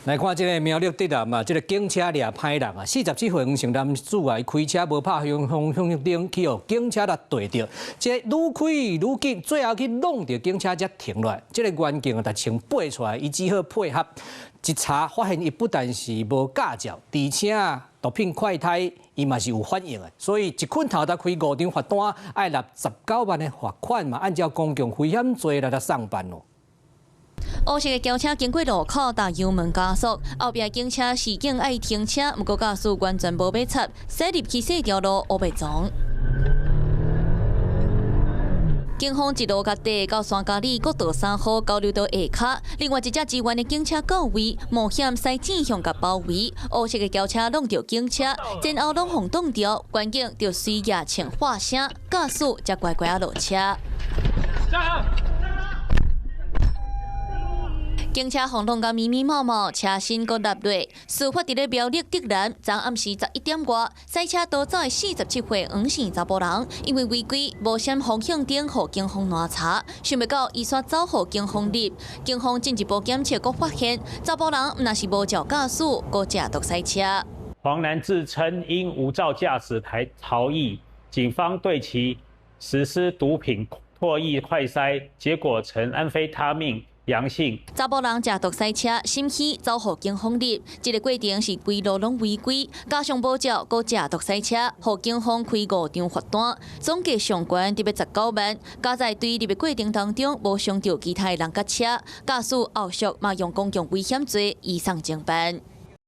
來看這个苗栗竹南啊，這个警車掠歹人啊，47歲黃姓男子啊，伊開車無拍方向燈，去予警車來對著，這個愈開愈急，最後去挵著警車才停落來。這个原警啊，穿背出來，伊只好配合。一查發現，伊不但是無駕照，而且毒品快篩，伊嘛是有反應的。所以一棍頭頭開五張罰單，愛納19萬的罰款嘛，按照公共危險罪來來送辦咯。烏色的轎車經過路口，踏油門加速，後壁警車示警愛停車，毋過駕駛完全無欲插，駛入去細條路烏白撞。警方一路共綴到山佳里國道3號交流道下跤，另外一隻支援的警車到位，冒險駛正向共包圍，烏色的轎車挵著警車，前後攏予擋著，員警就隨也穿話聲，駕駛才乖乖仔落車。警車予挵甲密密麻麻，車身閣落落。事發佇咧苗栗竹南，昨暗時11點外，駛車逃走的47歲黃姓查埔人，因為違規無閃方向燈，予警方攔查，想袂到伊煞走予警方入。警方進一步檢測，閣發現查埔人毋但是無照駕駛，閣食毒駛車。黃男自稱因無照駕駛台逃逸，警方對其實施毒品唾液快篩，結果呈安非他命陽性。查埔人食毒駛車，心虛走予警方入，這个過程是規路攏違規，加上無照，閣食毒駛車，予警方開五張罰單，總計上懸得欲19萬。加在追入的過程當中，無傷著其他人佮車，駕駛後續嘛用公共危險罪移送偵辦。